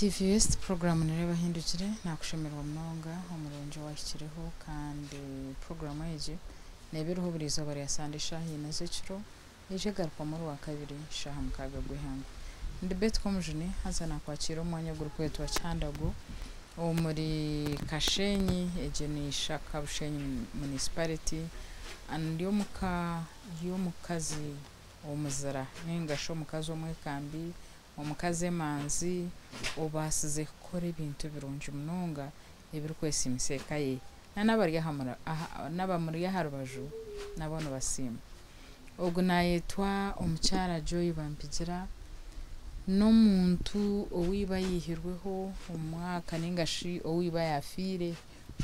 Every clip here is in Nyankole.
TV West puroguraamu nereeba ehindukire nakushemererwa munonga omurungi owahikireho kandi puroguraamu egi neeba eriho buri izooba rya sande eshaaha ina z'ekiro eija egarukwamu orwakabiri shaaha mukaaga gw'eihangwe. Ndi Betty Komujuni haza nakwakiira omu mwanya ogurikwetwa Kyandago omuri Kashenyi egi ni Ishaka Bushenyi Municipality ndi omuka y'omukazi omuzira ninga shi omukazi omwekambi Omukazi emanzi obaasize kukora ebintu birungi munonga ebirikwesiimisa eka ye n'abamuri aha rubaju nabo nibasiima. Ogu naayetwa omukyara Joy Bampigira, n'omuntu ou iba yaihirweho omu mwaka ninga shi ou iba yaafiire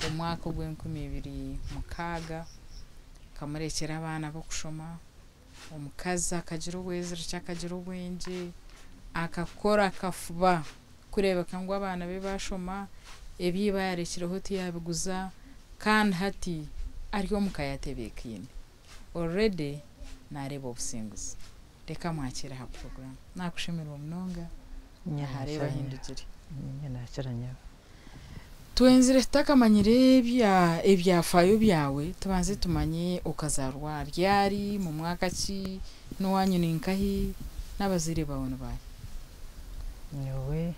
omu mwaka ogw'enkumi ibiri mukaaga akamurekyera abaana b'okushoma. Omukazi akagira obweziriki, akagira obwengye, akakora akafuba kureebeka ngu abaana be baashoma, ebi iba yaarekireho tiyaabiguza kandi hati ari omu ka ye atebeekaine. Already naareeba obusinguzi. Reka mwakiire aha puroguraamu. Naakushemererwa munonga aha Reeba Ahindugire. Niinye naakira nyowe. Twenzire tutakamanyire ebyafaayo byawe, tubanze tumanye okazaarwa ryari, mu mwaka ki, n'owaanyu ni nkahi, n'abazaire baawe ni baahi? Nyowe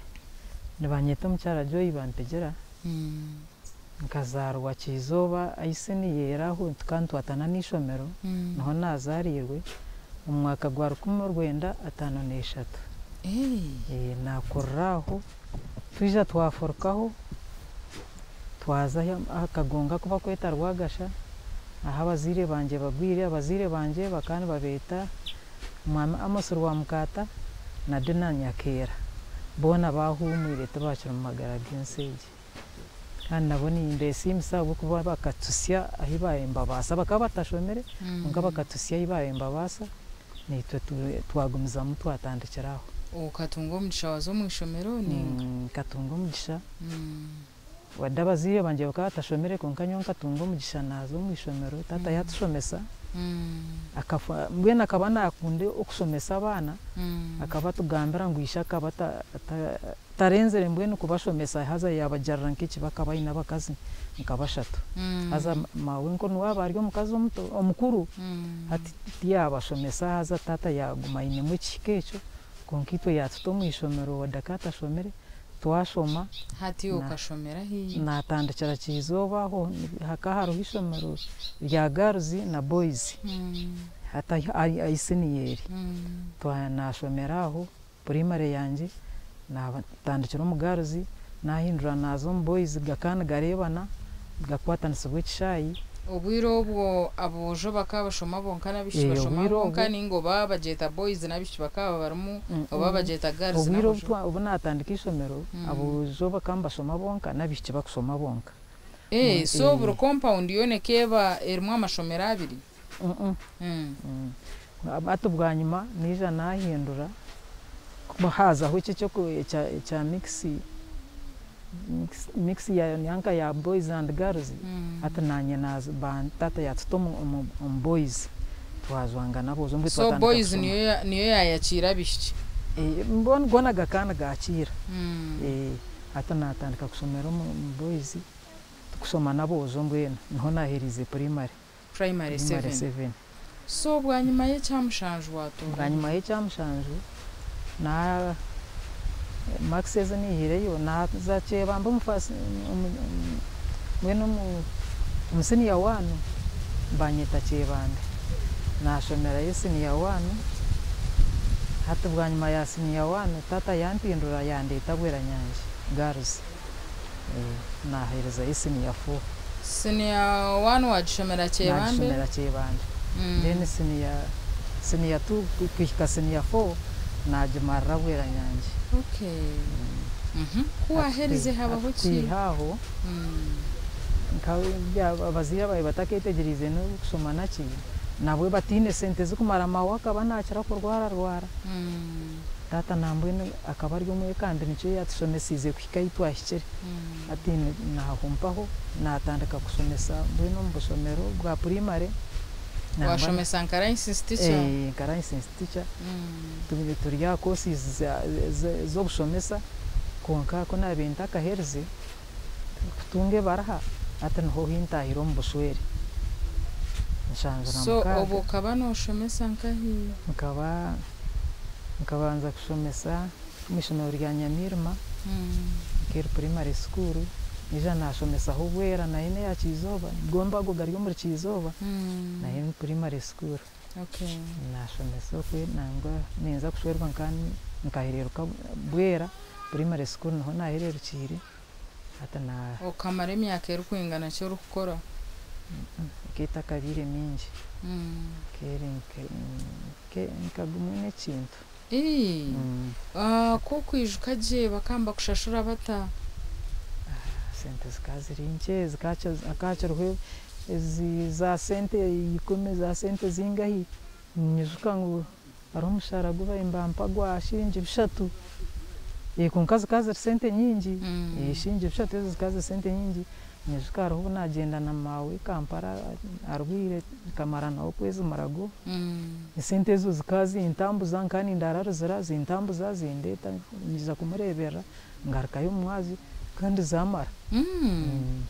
nibanyeta omukyara Joy Bampigira, nkazaarwa Kyizooba ahi siniya eri ahu tukaba nitwatana n'eishomero, niho naazaariirwe omu mwaka gwa 1953. Naakurira aho. Twija twafurukaho twaza aha kagongo aku barikweta Rwagasha ahu abazaire bangye bagwire. Abazaire bangye bakaba nibabeeta Mwami Amos Rwamukaata na Dina Nyakeera. Boona baahuumwire tibaakiri mu magara g'ensi egi. Kandi nabo nimbeesiimisa ahabw'okuba bakatuhitsya ahu baabaire nibabaasa. Bakaba batashomire kwonka bakatuhitsya ahu baabaire nibabaasa. Naitwe twagumizamu twatandikira aho. Okatunga omugisha waaza omu ishomero ninga? Nkatunga omugisha. Wadde abazaire bangye bakaba batashomire kwonka nyowe nkatunga omugisha naaza omu ishomero taata yaatushomesa. Mbwenu akaba naakunda okushomesa abaana, akaba atugambira ngu ishe akaba Tarenzire mbwenu kubashomesa haza yaabagirira nk'ekibi akaba aine abakazi nka bashatu. Haza maawenko niwe aba ari omukazi omuto omukuru hati tiyaabashomesa haza taata yaaguma ainemu ekihika ekyo kwonka itwe yaatuta omu ishomero wadde atashomire twashoma. Hati okashomera hi? Naatandikira Kyizooba aho hakaba hariho ishomero rya girls na boys hati ahi siniya eri. Naashomera aho. Purayimare yangye naatandikira omu girls naahindura naaza omu boys gakaba nigareebana gakwatanisibwa ekishaayi. Obwire obwo aboojo bakaba bashoma bonka n'abaishiki bashoma bonka nainga oba bagyeta boys n'abaishiki bakaba barimu oba bagyeta girls Obwire obu naatandika eishomero aboojo bakaba nibashoma bonka n'abaishiki bakushoma bonka. So buri compound yoona ekeeba erimu amashomero abiri? Hati bwanyima naija nahindura haazaho eki ekya mix mix nanka ya boys and girls hati nanye taata yatuta omu boys twajwanga n'aboojo mbwenu So twatandika boys kushoma. niyo yayakiira abaishiki? Mbwenu goona gakaba nigakiira hati natandika kushomera omu boys tukushoma n'aboojo mbwenu niho naheriize primary. Primary Primary seven. seven. So bwanyima y'ekyamushanju watoora Bwanyima y'ekyamushanju na marks ezi naihireyo naaza Kyebambe omu first mbwenu omu senior one banyeta Kyebambe naashomerayo senior one hati bwanyima ya senior one taata yampindura yandeeta Bweranyangi girls. Naaheerezayo siniya fo. Siniya wani waagishomera Kyebambe? Naagishomera Kyebambe. Then siniya siniya tu kuhika siniya fo naagimarira Bweranyangi. Okay. Ku waaherize habaho ki? Kwiha aho, abazaire baabaire batakeetegyereize n'okushoma naki, nabwo bataine sente zirikumara maawe akaba naakira kurwararwara. Taata nambwenu akaba ari omwekambi nikyo yaatushomesiize kuhika ahi twahikire. Hati naaho mpaho naatandika kushomesa mbwenu omu bushomero bwa puraimare. Waashomesa nka licence teacher? Nka licence teacher. Turi aha courses z'obushomesa. Kwonka ku naabaire ntakaherize kutunga ebaruha, hati niho ahu ntaahire omu bushwere. Nshanju na So mukaaga. obwo okaba nooshomesa nkahi? Nkaba nkabanza kushomesa omu ishomero rya Nyamiirima, nk'eri primary school, naija naashomesaho Bwera nayo n'eya Kiizooba, gombi ago gari omuri Kiizooba, nayo ni primary school. Naashomesa okwe nangwa ninza kushwerwa nka nkahereeruka Bwera primary school niho naahereerukiire, hati na. Okamara emyaka erikwingana ki orikukora? Nk'etakabaire mingi, nk'eri nka gumwe n'ekintu. Ku okwijuka gye bakaba nibakushashura bata? Sente zikaba ziri nkye, hakaba hakiriho ezi za sente ikumi, za sente zingahi, ninyijuka ngu hariho omushaara gu baabaire nibampa gwa shiringi bishatu, kwonka zikaba ziri sente nyingi, shiringi bishatu ezo zikaba ziri sente nyingi. Ninyijuka hariho obu naagyenda na maawe Kampala arwaire nkamara nawe okwezi murago, esente ezo zikaba zintambuza nkaba nindaara Ruzira zintambuza zindeeta nyija kumureeberera ngarukayo omu mwazyo kandi zaamara.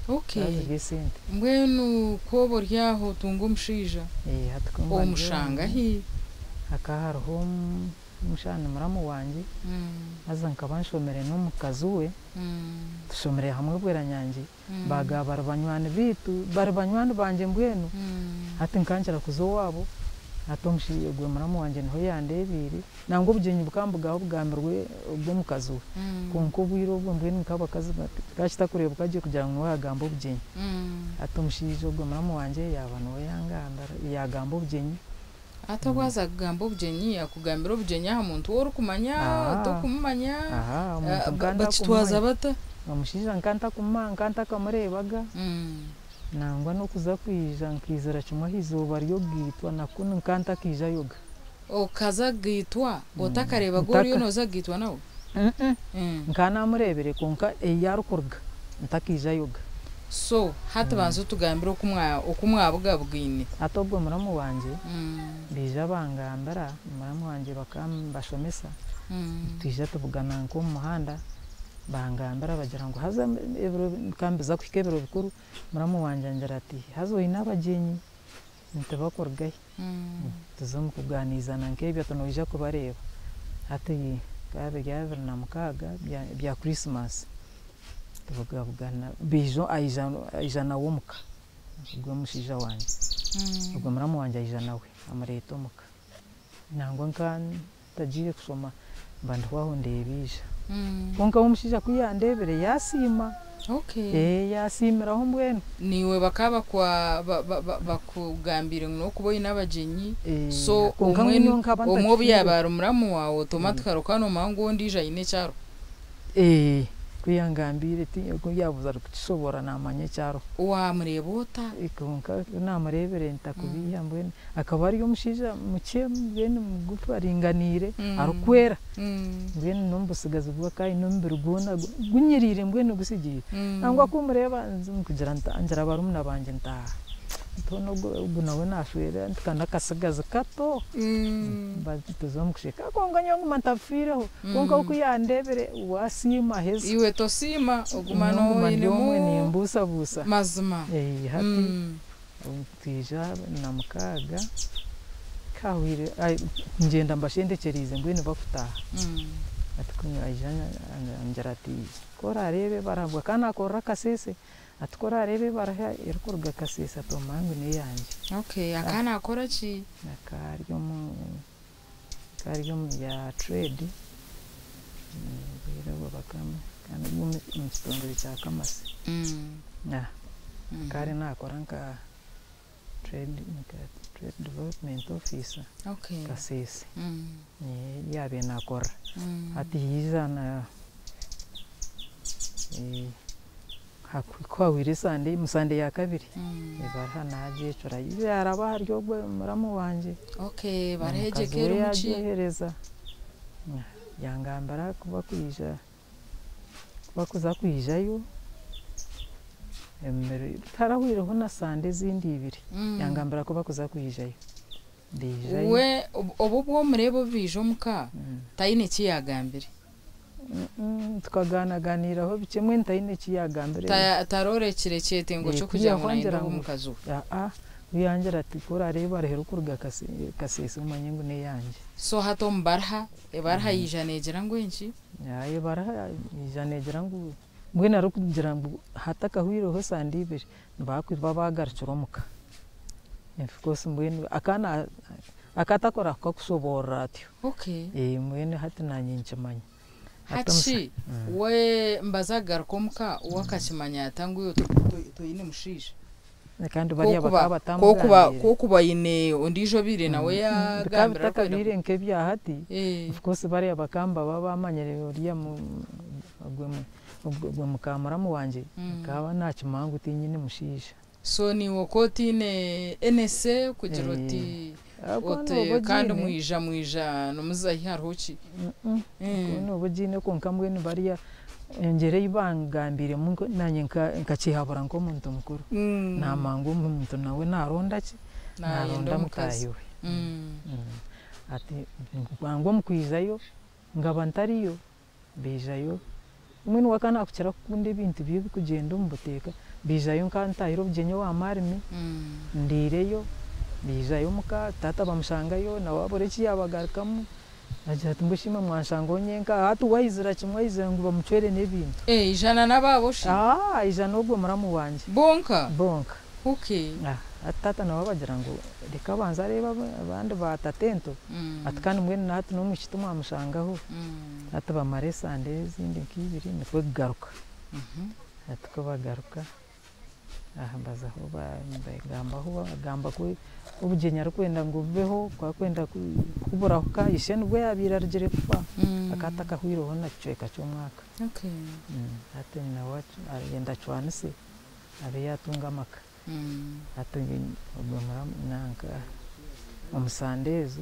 Zikaba ziri esente. Mbwenu ku oba ori aho otunga omushaija, Hati ku mba ndi aho, omushanga hi? Hakaba hariho omushaija ni muramu wangye, haza nkaba nshomire n'omukazi we, tushomire hamwe Bweranyangi, baagaba bari banywani baitu, bari banywani bangye mbwenu, hati nkankira kuza owaabo, hati omushaija ogwo muramu wangye niho yandeebiire, nangwa obugyenyi bukaba nibugaho bugambirwe ogwo omukazi we, kwonka obwire obwo mbwenu nk'abakazi kikaba kitakureebeka gye kugira ngu niwe yaagamba obugyenyi, hati omushaija ogwo muramu wangye yaaba niwe yangambira, yaagamba obugyenyi. Hati obu waaza kugamba obugyenyi, akugambira obugyenyi aha muntu ou orikumanya, otorikumumanya, Aha, omuntu nka bakitwaza ntakumumanya. bata? Omushaija nka ntakumumanya, nka ntakamureebaga, nangwa n'okuza kwija nkaizira kimwe aha izooba ry'okugaitwa na kunu nka ntakaijayoga. Okaza kugaitwa otakareebaga oriyo nooza kugaitwa nawe? Nka naamureebire kwonka ei arikuruga ntakaijayoga. So hati banza otugambire oku oku mwabugabugaine. Hati ogwo muramu wangye baija bangambira, muramu wangye bakaba nibashomesa, twija tubugana nk'omu muhanda, bangambira bagira ngu haza ebiro bikaba nibiza kuhika ebiro bikuru, muramu wangye angira ati haza oine abagyenyi? Nti bakuruga hi? Tuza omu kuganiizana nk'ebyo ati noija kubareeba. Hati bikaba biri 26 bya Christmas, tubugabugana baija aija aija nawe omuka, ogwo omushaija wangye, ogwo muramu wangye aija nawe amureeta omuka. Nangwa nka ntagiire kushoma mba ndiho aho ndeeba eija. Kwonka we omushaija ku yandeebire yaasiima. Yaasiimiraho mbwenu. Naiwe bakaba bakugambiire ngu nokuba oine abagyenyi, so Kwonka omwe nyowe nkaba omwe obu ntakifiireho. yaaba ari muramu waawe, automatically okaba noomanya ngu ondiijo aine eki ariho. Ku yangambiire ku yaabuza arikukishoboora naamanya eki ariho. Waamureeba ota? Kwonka ku naamureebire ntakubiiha mbwenu akaba ari omushaija mukye mbwenu mugufu aringaniire arikwera mbwenu n'omu butsigazi bwe akaba aine omubiri gwona gunyiriire mbwenu gutsigiire. Nangwa ku mmureeba nkugira ngira barumuna bangye nti hoona ogu nawe naashwera nti ka n'akatsigazi kato tuza omu kusheka kwonka nyowe nguma ntabifiireho kwonka we ku yandeebire we asiima aheza. Iwe tosiima oguma Nyowe nguma ndi omwe noinemu nimbuusabuusa. Mazima. Hati twija na mukaaga kahwire ngyenda mbashendekyereize mbwenu bakutaaha. Hati ku aija angira ati ku oraareebe barahabwa akaba naakorera Kasese ati ku oraareebe ebaruha erikuruga Kasese ati omanye ngu n'eyangye. Okay, akaba naakora ki? Akaba ari omu akaba ari omu bya trade obwire obwo bakaba ari omu kitongore kya Kamasi. Akaba ariyo naakora nka trade nka trade development officer Kasese niyo yaabaire naakorera. Hati yaija na ku hahwire esande mu sande ya kabiri ebaruha naagyecura yaija yaaraba ahari ogwo muramu wangye. Okay, baruha Omukazi egyo we eka erimu ki? yaagyohereza yangambira ku bakwija ku bakuza kwijayo tarahwireho na sande ezindi ibiri yangambira ku bakuza kwijayo ndaijayo. We obu obu omureeba obu baija omuka, taine ki yaagambire? Tukagaanaganiiraho bikye mbwenu taine eki yaagambire. Tarorekire kyetengo ky'okugira ngu nayenda obe omukazi we? Aa, ku yangira ati ku orareeba arihire okuruga Kasese omanye ngu n'eyangye. So hati omu baruha, ebaruha yaija neegira ngu enki? Ebaruha yaija neegira ngu mbwenu arikugira ngu hatakahwireho esande ibiri nibaaba baagarukire omuka. Of course mbwenu akaba atakurahuka kushoboorora atyo. Mbwenu hati naanye nkimanya. Hati shi we mbaza kugaruka omuka we akakimanya ata ngu iwe toine mushaija? Kandi bariya bakaba batamugambiire. Ku okuba oine ondiijo obaire nawe Bikaba yaagambira arikwenda bitakabaire nk'ebya hati, of course bariya bakaba nibaba bamanyire oriya ogwe muka muramu wangye akaba nakimanya ngu tinyine mushaija. So naiwe okaba otaine NSA kugira oti oti kandi mwija mwija nimuza hi hariho ki? Okaba nooba ogiine kwonka mbwenu bariya engyero ei bangambiiremu naanye nkakihabura nk'omuntu mukuru. Naamanya ngu omuntu nawe naaronda ki? Nayenda Naaronda omukazi. mutaahi we. Hati ngu omu kwijayo nkaba ntariyo, baijayo mbwenu we akaba naakukira kukunda ebintu bye ebikugyenda omu buteeka, baijayo nka ntaahire obugyenyi owa maarimi, ndiireyo, baijayo omuka taata bamushangayo nawe abura eki yaabagarukamu, agira ati mbwenu shi imwe mwanshangaho nyenka, hati we aizira kimwe aizira ngu bamucwere n'ebintu. Aija na n'abaabo shi? Aija n'ogwo muramu wangye. Bonka? Bonka. Hati taata nawe abagira ngu reka abanze areebe abandi ba tatento, ati kandi mbwenu na hati n'omwishiki timwamushangaho, hati bamara esande ezindi nk'ibiri nikwo kugaruka. Hati ku bagaruka, aha mbazaho bagambaho bagamba ku obugyenyi arikwenda ngu bubeho, ku arikwenda ku burahuka, ishe nibwo yaabaire arugire kufa, akaba atakahwireho na kicweka ky'omwaka. Hati nawe arenda acwanise abe yaatunga amaka. Hati ogwe muramu nanka omu sande ezo,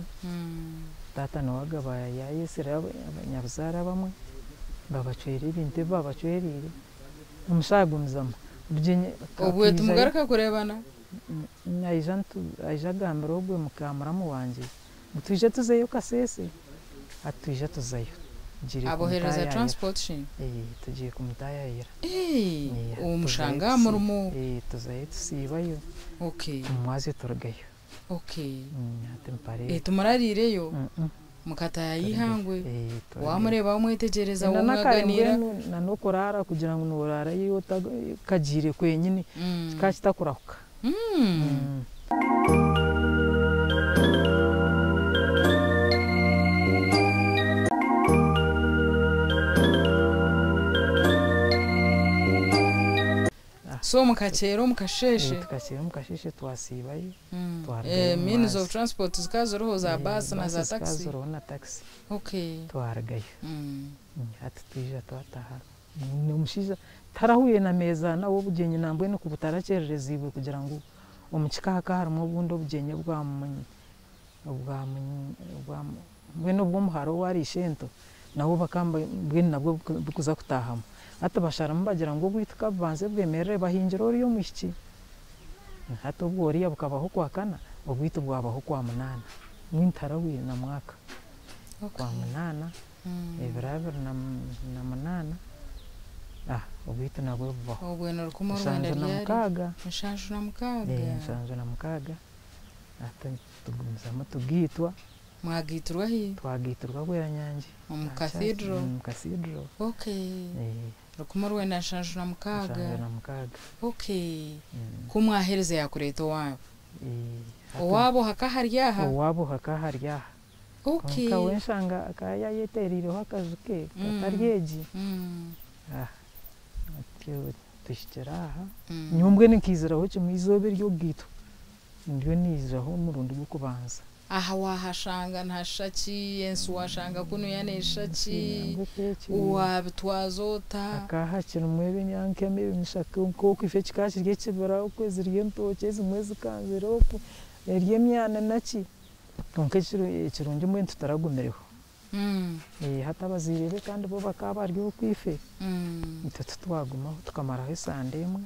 taata nawe agaba yaayesire abanyabuzaare abamwe, babacwera ebintu ebi babacwereire, omushaija agumizamu. Obugyenyi Obwe akaijayo timugaruka kureebana? Aija aija agambira ogwe muka muramu wangye ngu twije tuzeyo Kasese, hati twije tuzayo. Tugiire Abohereza kumutaayaayira. transport shi? Tugiire kumutaayaayira. Omushanga aha murimo. Tuzayo tusiibayo, omu mwazyo turugayo. Hati mpareebe. Timurariireyo? Mukataaha eihangwe, wamureeba wamwetegyereza Na nakare wamwaganiira. mbwenu na n'okuraara kugira ngu noraarayo kagiire kwenyini kikaba kitakurahuka. So mukakyera omu kasheeshe? Tukakyera omu kasheeshe twasiibayo, twarugayo omu Means of mwazyo. transport zikaba ziriho za baasi na za Baasi zikaba taxi? ziriho na taxi. Twarugayo. Hati twija twataaha. Omushaija tarahuire na meeza nawe obugyenyi nambwenu ku butarakyererezibwe kugira ngu omu kika hakaba harimu obundi obugyenyi mbwenu obw'omuhara ou ari ishento nabwo bakaba mbwenu nabwo bukuza kutaahamu. Hati basharamu bagira ngu obwitu kabubanze bwemerere bahingire oriya omwishiki. Hati obwo oriya bukabaho okwakana, obwitu bwabaho okwamunaana. Mbwenu tiharahwire na mwaka. Okwamunaana, ebiro abiri na munaana, obwitu nabwo bubaho. Obwe ni rukumi orwenda Nshanju na ryari? mukaaga. 76. 76. Hati tugumizamu tugiitwa. Mwagaitirwa hi? Twagaitirwa Bweranyangi. Omu cathedral? Omu cathedral. 1976. 76. Ku mwaheereza yakureeta owaabo? Owaabo hakaba hari aha? Owaabo hakaba hari aha. Kwonka we nshanga akaba yaayetereireho akaju ke katari egi. Atyo tuhikire aha. Nyowe mbwenu nkaiziraho kimwe eizooba ery'okugaitwa, niryo niijaho omurundi gw'okubanza. Aha wahashanga nihashusha ki? Ensi washanga kunuya neeshusha ki? Wabitwaza ota? Hakaba hakirimu ebinyankema ebimishaka nk'oku ife kikaba kiri ekibira okwe ziri entookye ezimwe zikanzire oku eri emyana naki. Kwonka ekirungi mbwenu tutaragumireho. Hati abazaire be kandi bo bakaba bari oku ife, itwe titwagumaho tukamaraho esande emwe,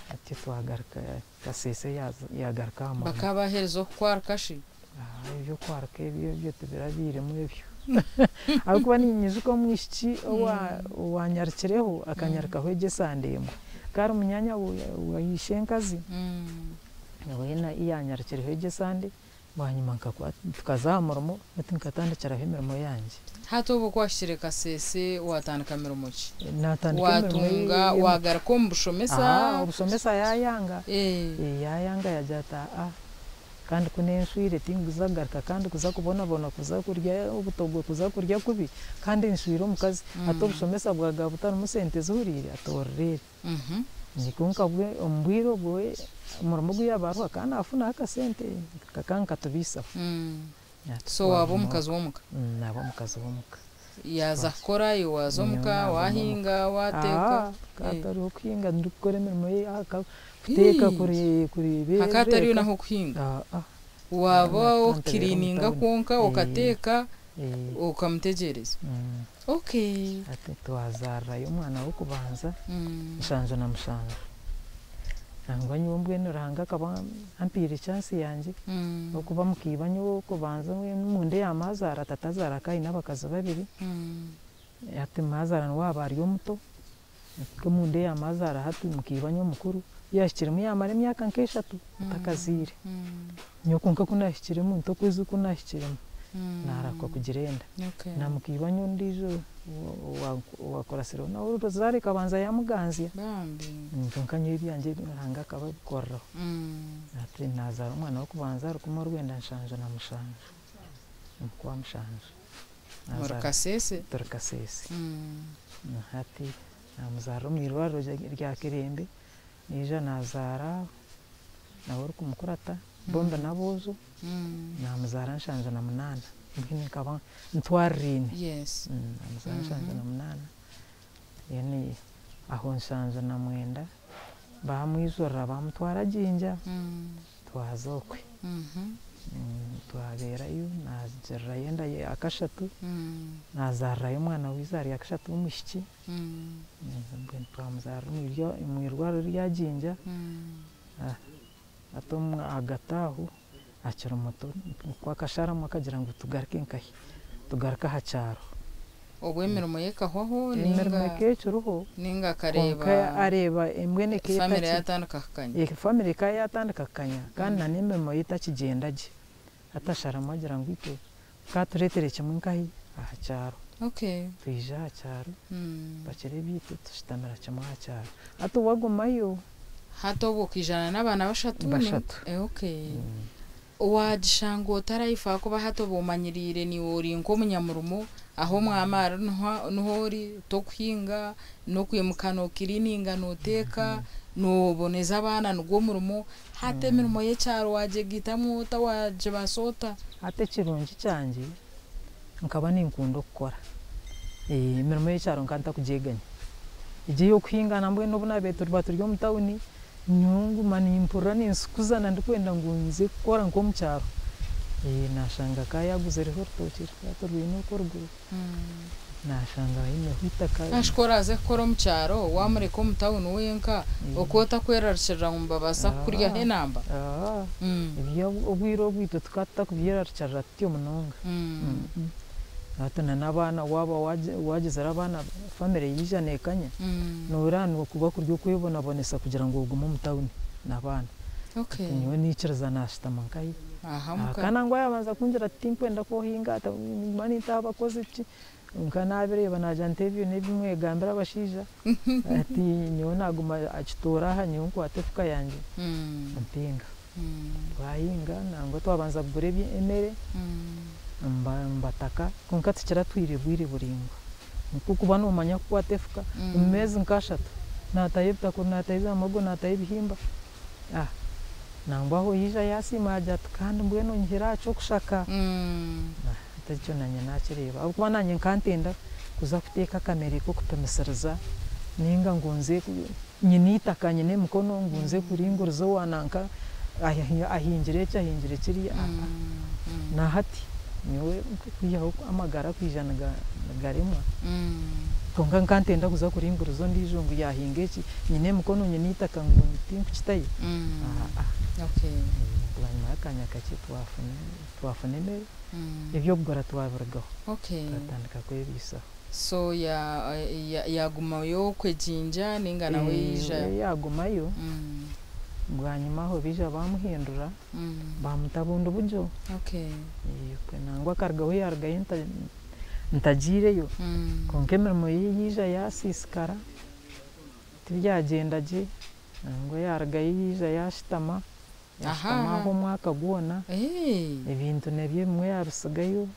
hati twagaruka Kasese yagaruka aha murimo. Bakaba baheereza okukwaruka shi? Eby'okwaruka ebyo ebyo tibirabiiremu ebyo ahabw'okuba ninyijuka omwishiki owaanyarukireho akanyarukaho egyo esande emwe akaba ari munyaanya wa ishenkazi weena iyanyarukireho egyo esande bwanyima tukaza aha murimo beitu nkatandikiraho emirimo yangye. Hati obu ku wahikire Kasese watandika mirimo ki? Naatandika emirimo Waatunga waagaruka omu bushomesa? Obushomesa yaayanga, yaayanga yaagira ati aa kandi ku nenshwire tinkuza kugaruka kandi kuza kubonabona kuza kurya obutogwe kuza kurya kubi kandi nshwire omukazi hati obushomesa bwagaba butarimu sente zihuriire ati orureere. Kwonka bwe omu bwire obwo we omurimo ogu yaaba ariho akaba naafunaho akasente kakaba nikatubaisaho. So waaba omukazi w'omuka? Naaba omukazi w'omuka. Yaaza kukora iwe waaza Nyowe omuka, naaguma omuka. waahinga, waateeka? Aa hakaba hatariho kuhinga ndikukora emirimo y'ahaka kuteeka kureeba Hakaba hatariyo eka. n'ah'okuhinga? Aa. Waaba Naaba ntebeera omu okukiriininga tawuni. kwonka okateeka okamutegyereza? Okay. Hati twazaarirayo omwana w'okubanza 77. Nangwa nyowe mbwenu Ruhanga akaba ampiire chance yangye okuba mukiiba nyowe ow'okubanza mbwenu omunda eya maazaara tata azaara akaba aine abakazi babiri hati maazaara niwe waaba ari omuto omunda eya maazaara hati mukiiba nyowe mukuru yaahikiremu yaamara emyaka nk'eshatu atakazaire. Nyowe kwonka ku naahikiremu nti okwezi oku naahikiremu naarahuka kugira enda. Na mukiiba nyowe ondiijo owaakurasireho nawe oruzaaro ekabanza yaamuganzya. Kwonka nyowe ebyangye Ruhanga akaba abikoreraho. Hati naazaara omwana w'okubanza 1977 omu Kwamushanju. Muri Kasese? Turi Kasese. Hati naamuzaarira omu irwariro rya Kirembe, naija naazaara nawe orikumukurata bombi n'aboojo, naamuzaara 78 mbwenu nkaba ntwariraine. Naamuzaara 78 then aho 79 baamwijurira baamutwara Jinja twaza okwe. Twabeerayo naagirirayo enda ya kashatu, naazaarirayo omwana w'eizaara rya kashatu w'omwishiki, mbwenu twamuzaarira omu irwariro rya Jinja, hati ahagati aho akiri muto nikwo akasharamu akagira ngu tugaruke nkahi, tugaruke aha kyaro. Obwo emirimo ye ekahwaho Emirimo ekaba ekiriho ninga kwonka akareeba areeba mbwenu ekaba famire yaatandika kukanya? Famire ekaba yaatandika kukanya kandi na n'emirimo ye etakigyenda gye. Hati asharamu agira ngu itwe katureetere kimwe nkahi aha kyaro. Twija aha kyaro tupakire ebyaitu tushutamira kimwe aha kyaro. Hati we agumayo. Hati obwo okaijana n'abaana bashatu? Bashatu. Waagishanga otarayifa ahakuba hati oba omanyiriire niiwe ori nk'omunyamurimo ahu omwami ari niho ori tokuhinga n'okwimuka nookiriininga nooteeka nooboneza abaana nigwo murimo hati emirimo y'ekyaro waagyegaitamu ota waagibaasa ota? Hati ekirungi kyangye nkaba ninkunda okukora. Emirimo y'ekyaro nkaba ntakugyeganya. Egyo ey'okuhinga nambwenu obu naabiire tuba turi omu tawuni nyowe nguma nimpurira ninsikuzana ndikwenda ngu nze kukora nk'omu kyaro. Naashanga akaba yaaguzireho orutookye rukaba turwine okwo eruguru, naashanga aineho eitaka. Hashi ku oraaze kukora omu kyaro waamureka omu tawuni wenka okwo otakwerarikirira ngu nibabaasa kukuryaho enamba? Ebyo obwire obwo itwe tukaba tutakubyerarikirira tutyo munonga. Hati na n'abaana waaba waagizire abaana famire yaija neekanya, nooreba nikuba kuri okwebonabonesa kugira ngu ogume omu tawuni n'abaana. Nyowe naikiriza naashutama nkahi Aha omuka. Ka nangwa yaabanza kungira ati tinkwenda ku ohinga ninguma nintaho abakozi ki nka naabireeba naagira nti ebyo n'ebi mwegambira abashaija ati nyowe naaguma akituura aha nyowe nkwate efuka yangye mpinga. Twahinga nangwa twabanza kugura emere mbataka kwonka tikiratwire bwire buraingwa. Nikwo kuba noomanya kukwata efuka omu meezi nk'ashatu naataho ebitakuri naataho za muhogo naataho ebihimba nangwa aho yaija yaasiima yaagira ati kandi mbwenu onyihire aha ky'okushaka. Hati ekyo naanye naakireeba ahabw'okuba naanye nka ntenda kuza kuteeka akamere k'okupimisiriza ninga ngu nze nyine eitaka nyine emikono ngu nze kuringuriza owa nanka ahingire eki ahingire kiriya na hati Nyowe kwihaho amagara kwija nigaremwa. Kwonka nka ntenda kuza kuringuriza ondiijo ngu yaahinga eki, nyine emikono nyine eitaka ngu tinkukitayo. Aa. Bwanyima y'akanya kakye twafuna emere, eby'okugura twabirugaho. Twatandika kwebiisaho. So yaagumayo okwe Jinja ninga nawe yaija? We yaagumayo, bwanyima aho baija baamuhindura baamuta Bundibugyo. Nangwa akarugaho yaarugayo ntagiireyo. Kwonka emirimo ye yaija yaasiisikara, tibyagyenda gye, nangwa yaarugayo yaija yaashutama, yaashutama aho omwaka gwona, ebintu nabyo ebimwe yaabisigayo,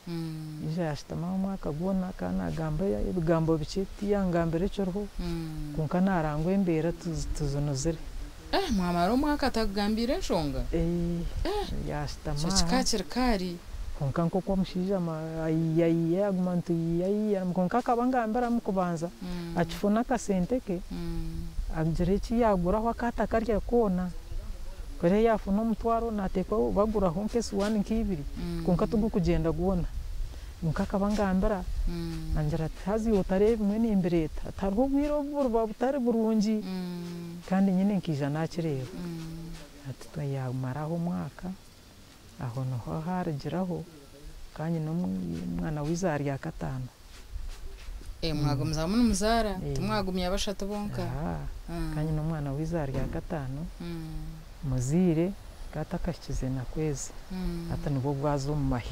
yaija yaashutama aho omwaka gwona akaba naagamba ebigambo bikye tiyangambira ekiriho, kwonka naarangwa embeera tizinuzire. Mwamara omwaka atakugambiire enshonga? Yaashutama Ekyo aha. kikaba kiri kaari. Kwonka nk'oku omushaija ayiyayiya yaguma nituyiyayiya kwonka akaba angambiramu kubanza akifuna akasente ke agira eki yaaguraho akatakarya koona. Kuriya yaafuna omutwaro naateekwa baguraho nk'esuwaani nk'ibiri kwonka tigurikugyenda gwona. Kwonka akaba angambira angira ati haza iwe otareeba ebimwe nimbireeta ati hariho obwire obu buriba butari burungi kandi nyine nkaija naakireeba. Hati yaamaraho omwaka aho niho haarugiraho nkaba nyine omwana w'eizaara rya kataano. Mwagumizamu nimuzaara timwagumya bashatu bonka? Nkaba nyine omwana w'eizaara rya kataano muzaire akaba atakahikize na kwezi hati nibwo bwaza omu mahe.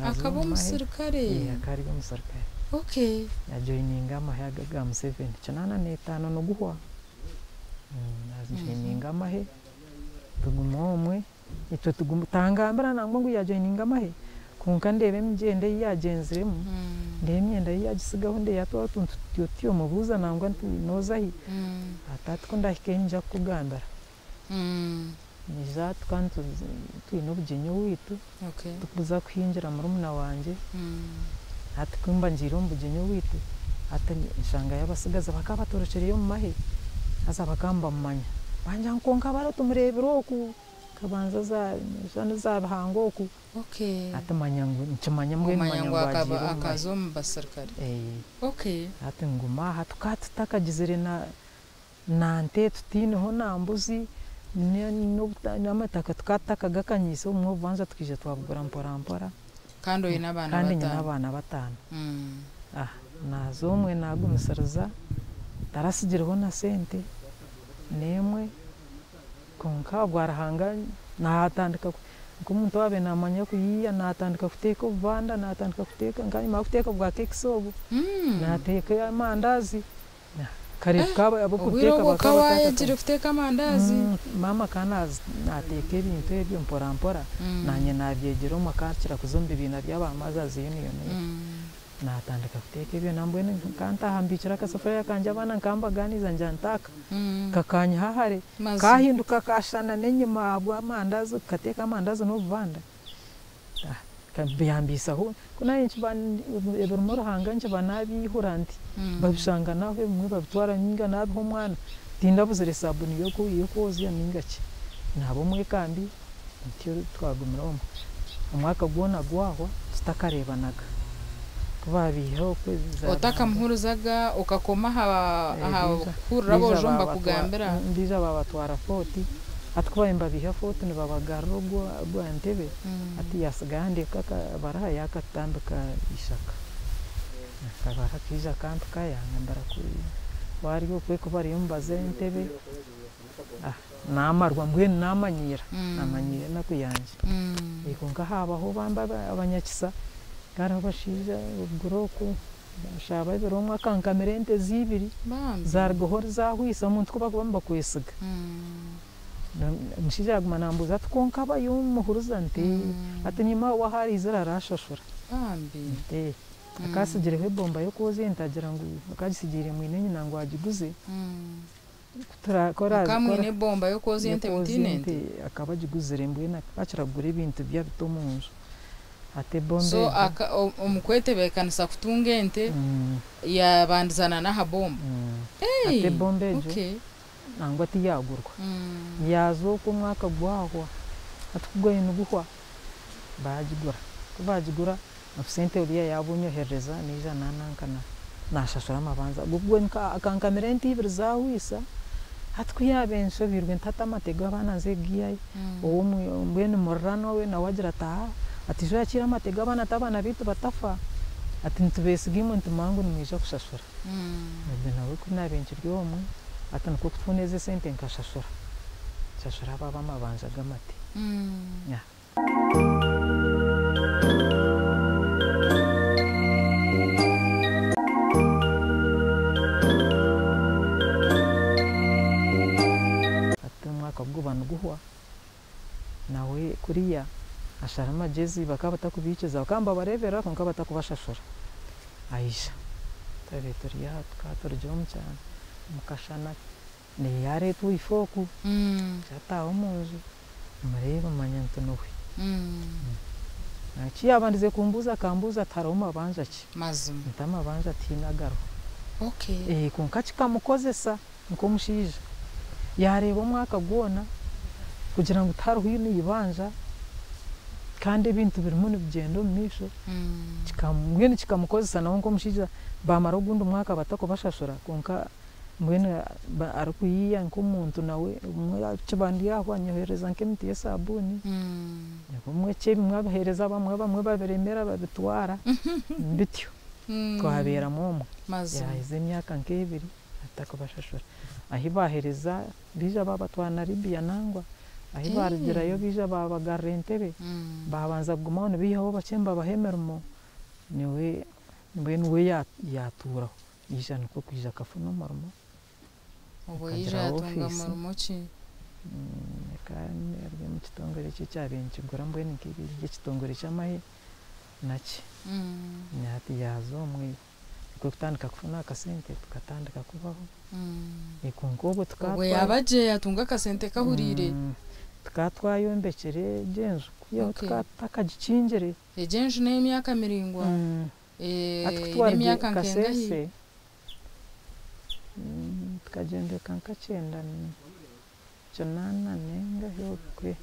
Akaba omusirikare? Akaba ari omusirikare. Yajoininga amahe aga aga Museveni 85 niguhwa. Yajoininga amahe tuguma omwe itwe tangambira nangwa ngu yajoininga amahe kwonka ndeeba emigyendo ei yagyenziremu, ndeeba emyenda ei yaagisigaho ndeeba yatwara otuntu tutyo tutyo mubuuza nangwa nti nooza hi? Ati hati ku ndahikeyo niinyija kukugambira. Nyija tukaba twine obugyenyi owaitu turikuza kuhingira murumuna wangye, hati kumba ngiire omu bugyenyi owaitu hati nshangayo abatsigazi bakaba batorokireyo omu mahe haza bakaba nibamumanya. Bangira ngu kwonka bariya tumureebire oku, akabanza za Bihanga oku. Hati manya ngu nkimanya mbwenu Omanya manya ngu ngu agiire omu mahe. Akaza omu basirikare. Hati nguma aha tukaba tutakagizire na nte tutaineho na mbuzi n'amataka tukaba tutakagakanyiise obumwe obubanja tukaija twabugura mpora mpora. Kandi oine abaana Kandi nyine bataano. abaana bataano. Naaza omwe naagumisiriza taratsigireho na sente n'emwe kwonka obwa Ruhanga naatandika nk'omuntu owaabaire naamanya kuyiiya naatandika kuteeka obubanda naatandika kuteeka nkanyima y'okuteeka bwa cakes obu naateeka amandaazi kare Obwire ab'okuteeka obwo bakaba okaba wayegire kuteeka amandaazi? Maama akaba naateeka ebintu ebyo mpora mpora naanye naabyegyera omwe akakira kuza omu bibiina by'aba Mothers Union. Naatandika kuteeka ebyo nambwenu nkantaaha mbiikire akasafuriya kangye abaana nkambaganiiza ngira ntaaka kakanyiha hare kahinduka kashana n'enyima ahabw'amandaazi kukateeka amandaazi n'obubanda. Byambiisaho ku naanye nkiba ebirimu Ruhanga nkiba naabiihura nti babishanga naho ebimwe babitwara ninga naabiha omwana tindabuzire sabuuni y'okwozya ninga ki. Naaba omwekambi ntyo twagumira omwe. Omwaka gwona gwahwa tutakareebanaga. Ku baabiiha okwe Otakamuhurizaga okakoma aha kuhurira aboojo nibakugambira? Baija babatwara Fort, hati ku baabaire nibabiiha Fort nibabagarura ogwa Ntebe, hati yaatsiga yandeeka akabaraha yaakatambika ishaka. Akabaraha kaija kampika yangambira ku bari okwe ku bariyo nibaza Entebbe, naamarwa mbwenu naamanyiira, naamanyiira enaku yangye. Kwonka haabaho bambi abanyakisa hariho abashaija buguru oku bashaba babiri omwe akankamira ente z'ibiri zaarugaho zaahwisa omuntu ku bakuba nibakwesiga. Omushaija yaaguma nambuuza ati kwonka abayo omuhuriza nti ati niiwe ahu ariizire arashashura. Nti akaatsigireho ebomba y'okwozya ente agira ngu akagisigiire mwine nyina ngu agiguze. Mukaba mwine ebomba y'okwozya ente mutaine ente? Akaba agiguzire mbwenu akakira kugura ebintu bye abite omu nju. Hati ebomba So egyo omu kwetebeekanisa kutunga ente yabandizana n'aha bomba? Hati ebomba egyo nangwa tiyaagurwa. Yaaza okwo omwaka gwahwa hati ku gwabaire niguhwa Baagigura. Ku baagigura, obusente buriya yaabunyoherereza naija nananka naashashura amabanja. Ago gonka akankamira ente ibiri zaahwisa, hati ku yaabaire nshobeirwe nti hati amate g'abaana nze kugiihahi? Ow'omu mbwenu muriranwa we nawe agira ati aa, ati ijo oyakiire amate g'abaana ati abaana baitu batafa, ati nitubeesiga imwe nitumanya ngu nimwija kushashura. Ogwe nawe ku naabaire nkiri omwe, hati nikwo kufuna ezi esente nkashashura, nshashura abo ab'amabanja g'amate. Hati omwaka guba niguhwa, nawe kuriya ashara amagyezi bakaba batakubiikiza, bakaba nibabareeberera kwonka batakubashashura. Aija twabaire turi aha tukaba turugire omu kyanga omu kashana yaareetwa ife oku ataaha omu nju mureeba manya nti niwe. Eki yaabandize kumbuuza akambuuza ati hariho mabanja ki? Mazima. Nti amabanja tihaine agariho. Okay. Kwonka kikamukozesa nk'omushaija. Yaareeba omwaka gwona kugira ngu tihariho n'eibanja kandi ebintu birimu nibigyenda omu maisho. Mbwenu kikamukozesa nawe nk'omushaija baamara ogundi mwaka batakubashashura kwonka mbwenu arikuyiiya nk'omuntu nawe obumwe kiba ndi aho anyoherereza nk'emiti y'esabuuni, obumwe ki ebimwe abiheereza abamwe abamwe babiremera babitwara bityo twabeeramu omwe. Mazima. Yaaheza emyaka nk'ebiri atakubashashura. Ahi baahereza baija baabatwara na Libya nangwa, ahi baarugirayo baija baabagarura Entebbe, baabanza kugumaho nibaihaho bakye nibabaha emirimo, nyowe mbwenu we yaatuuraho. Yaija nikwo kwija akafuna omurimo. Obwo yaija Akagira yaatunga ofiisi. murimo ki? Akaba ari omu kitongore kye ekyabaire nikigura mbwenu nk'ekitongore ky'amahe naki. Hati yaaza omwe nikwo kutandika kufuna akasente tukatandika kubaho. Kwonka obwo tukaba Obwo yaaba gye yaatunga akasente kahuriire. Tukaba twayombekire egyo enju kwihaho Okay. tukaba tutakagikingire. Egyo enju n'ey'emyaka miraingwa? Hati ku Eine twarugire emyaka nkengahi? Kasese, tukagyombeka nka kyenda kinaana nengahi okwe.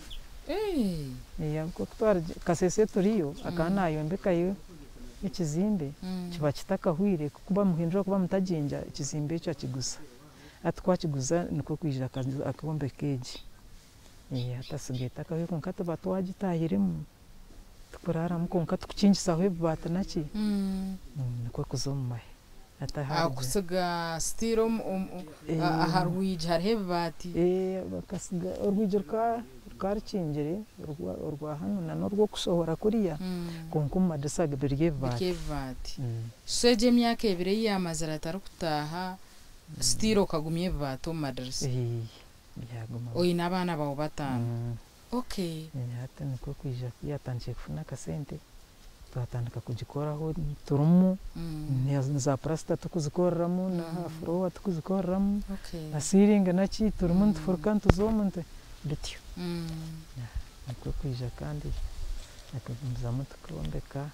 Nk'oku twarugire Kasese turiyo, akaba naayombekayo ekizimbe, kiba kitakahwire ku bamuhindura kuba mutaginja, ekizimbe ekyo akiguza. Hati ku akiguza nikwo kwija akombeka egi. Hati asigaire etakahwire kwonka tuba twagitaahiremu, tukuraaramu kwonka tukukingisaho ebibaati naki, nikwo kuza omu mahe. Hati ahu arugire Akusiga still aha rwigi hariho ebibaati. Bakasiga orwigi rukaba rukingire orwa hanu n'orw'okushohora kuriya, kwonka omu madirisa biri ebibaati. Biri ebibaati. So egyo emyaka ebiri ei yaamazire atarikutaaha, still okagumya ebibaati omu madirisa? Byaguma. Oine abaana baawe bataano? Okay. Hati nikwo kwija ku yaatandikire kufuna akasente, twatandika kugikoraho turimu, za purasita tukuzikoreramu, n'aha floor tukuzikoreramu, na ceiling naki turimu nitufuruka nituza omu bityo. Nikwo kwija kandi tukagumizamu tukombeka,